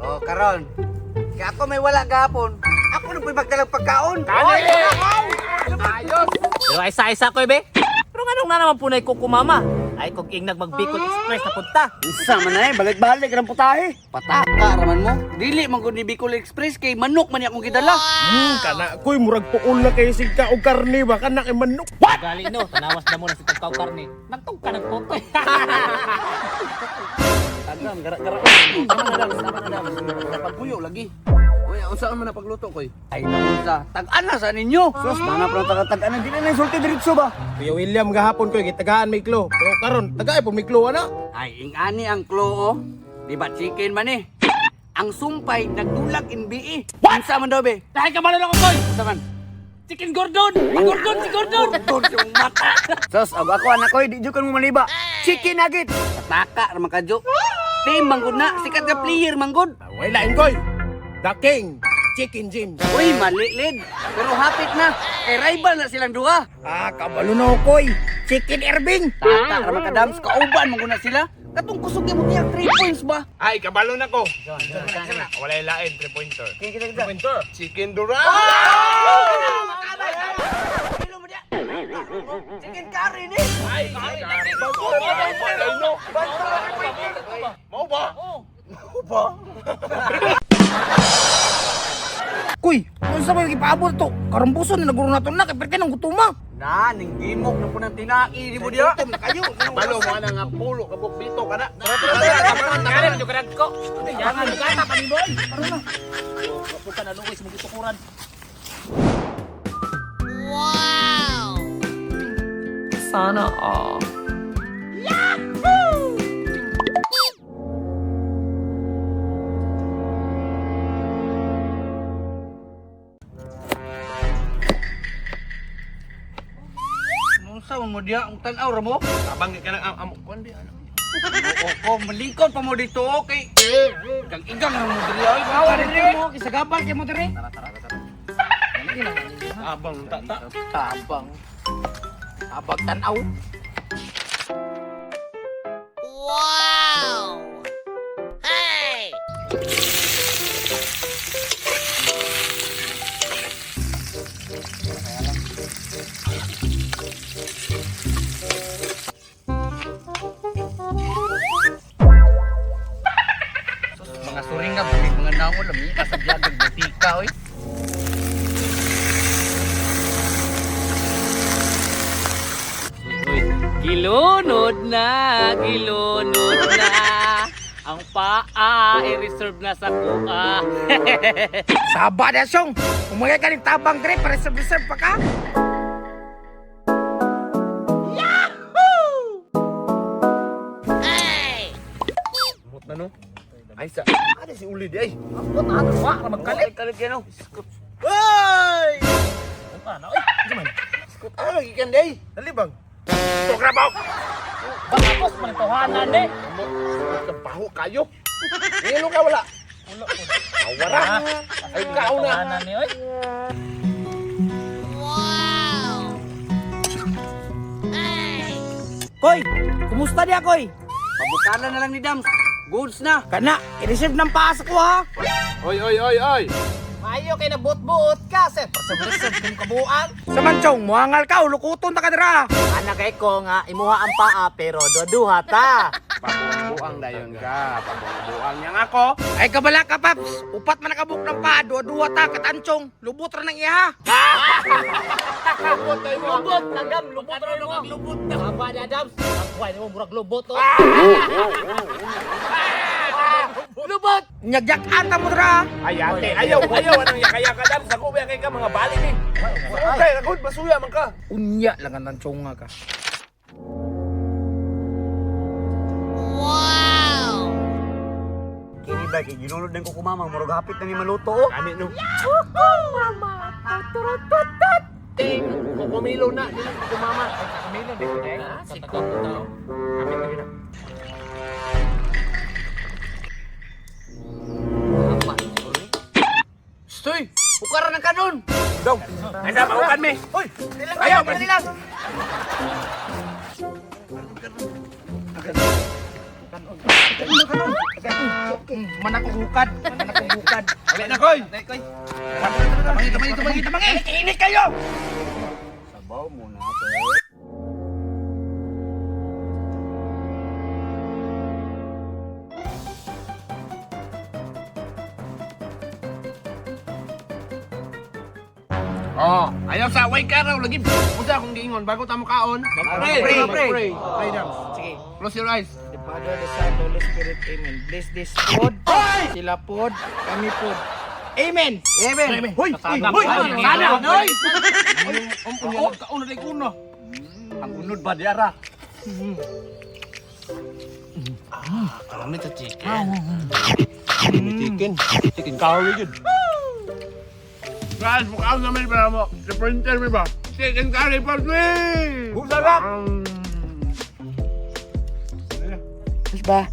Oh, karon. Kaya ako may wala gahapon. Ako na po'y magdalag pagkaon. Kani! Ayos! Pero ay isa-isa ko, be. Pero nganong na naman punay ko kumama? Ay kog ingnag mag Bicol Express na punta. Unsa man ay, balik-balik ra putahe. Pataka raman mo. Dili man gud ni Bicol Express kay manok man ni akong gidala. Kana koy murag puol na kay sigka og karne ba kana kay manok. Gali no, tanawas na mo na si tagkaw karne. Nagtong ka nagpotoy. Tagam gara-gara. Tama na dams, tama na dams. Pagpuyo lagi. Uy, unsa man na pagluto koy? Ay naunsa, tag-ana sa ninyo. Sus, mana pa tag-tag-ana dili na insulti diretso ba? Kuya William gahapon koy gitagaan may klo. Pero karon tagay po may klo ana. Ay ingani ang klo oh. Di ba chicken man eh. Ang sumpay nagdulag NBE. Unsa man daw be? Dahil ka man ako, koy. Unsa man? Chicken Gordon! Gordon, si Gordon! Gordon yung mata. Sus, og ako anak koy, di jud mo maliba. Chicken nugget. Pataka ra man kadyo. Team manggod na, sikat nga player manggod. Way lain koy. The King Chicken James. Uy, mali lid. Pero hapit na. Kay rival na silang duha. Ah, kabalo na ko koy. Chicken Irving. Tata ra man kadams kauban man gud na sila. Katong kusog mo niya 3 points ba? Ay kabalo na ko. Walay lain 3 pointer. 3 pointer. Chicken Durant. Chicken curry ni. Ay, ay, no. Mao ba? Mao ba? Kuy, unsa man gipaabot to? Karambuson na naguro nato na kay perti nang gutuma. Na ning gimok na po ng tinai di mo diha. Gutom na kayo. Kabalo mo ana nga pulo ka bukbito kana. Kaya medyo karag ko. Jangan bugata pa ni boy. Wa ka na luoy sa mga tukuran. Sana all. Unsa man mo diha ang tan-aw ra mo? Tabang ka nang amok kuan bi ano. Oo, malingkod pa mo dito okay. Kang igang na mo diri oy. Bawa diri mo kisagabal kay mo diri. Tabang ta ta. Tabang. Tabang tan-aw. Sus, mga suringa bukid mga naon lami sa biyag butika oy. Uy, gilunod na, gilunod na. Ang paa, i-reserve na sa kuha. Saba na siyong. Umagay ka ng tabang dre para sa reserve pa ka. Mut na no. Ay sa. Ada si uli di ay. Wa ra magkalit. Kalit kayo no. Hoy! Ano, oy, unsa man? Ano lagi kan day? Dali bang. Program out. Tapos man tohanan eh. Amot baho kayo. Ngilo ka wala. Wala. Awara. Ay kao na. Tohanan ni oy. Koy, kumusta diya koy? Pabukala na lang ni Dams. Goods na. Kana, i-reserve ng paa sa ko ha. Oy oy oy oy. Mayo kay nabot-buot ka, sir. Reserve kung kabuang. Sa manchong, muangal ka, ulukuton ta ka dira. Ana kay ko nga imuha ang paa pero duha ta. Pabuang dayon ka. Pabuang yang ako. Ay kabala ka, Paps. Upat man nakabuk ng paa, duwa-duwa ta, katanchong. Lubot ra ng iha. Lubot, tagam, lubot ra mo. Lubot na. Aba ni Adams. Akway mo murag lubot oh. Lubot. Nyagyakan ta mo dira. Ay ate, ayaw, ayaw anong yakaya ka dam sa kuya kay ka mga bali ni. Okay, ragod basuya man ka. Unya lang ang tanchong nga ka. Kini ba kay ginunod ng kukumamang murag hapit na ni maluto oh. Kani no. Ting, kukumilo na, dili ko kumama. Kumilo di ko eh. Sa tagang tao. Kapit na gina. Stoy, ukara na kanon. Dong. Anda maukan mi. Hoy, Ayaw, dali lang. Manak og hukad, manak og hukad. Dali na koy. Tamangi, tamangi, tamangi. Tamangi, init kayo. Sabaw muna pre. Oh, ayaw sa way ka raw lagi. Unsa akong giingon bago ta mo kaon? Pray, pray. Pray. Pray dams. Sige. Close your eyes. The Father, the Son, the Holy Spirit, Amen. Bless this food, sila food, kami food. Amen. Amen. Hoy, hoy, hoy. Sana. Hoy. Oh, kaon na uno. Ang unod ba di ara? Karami ta chicken. Chicken. Chicken curry gud. Guys, mukha naman ba mo? Sa printer mi ba? Chicken curry for me. Sarap. Ba?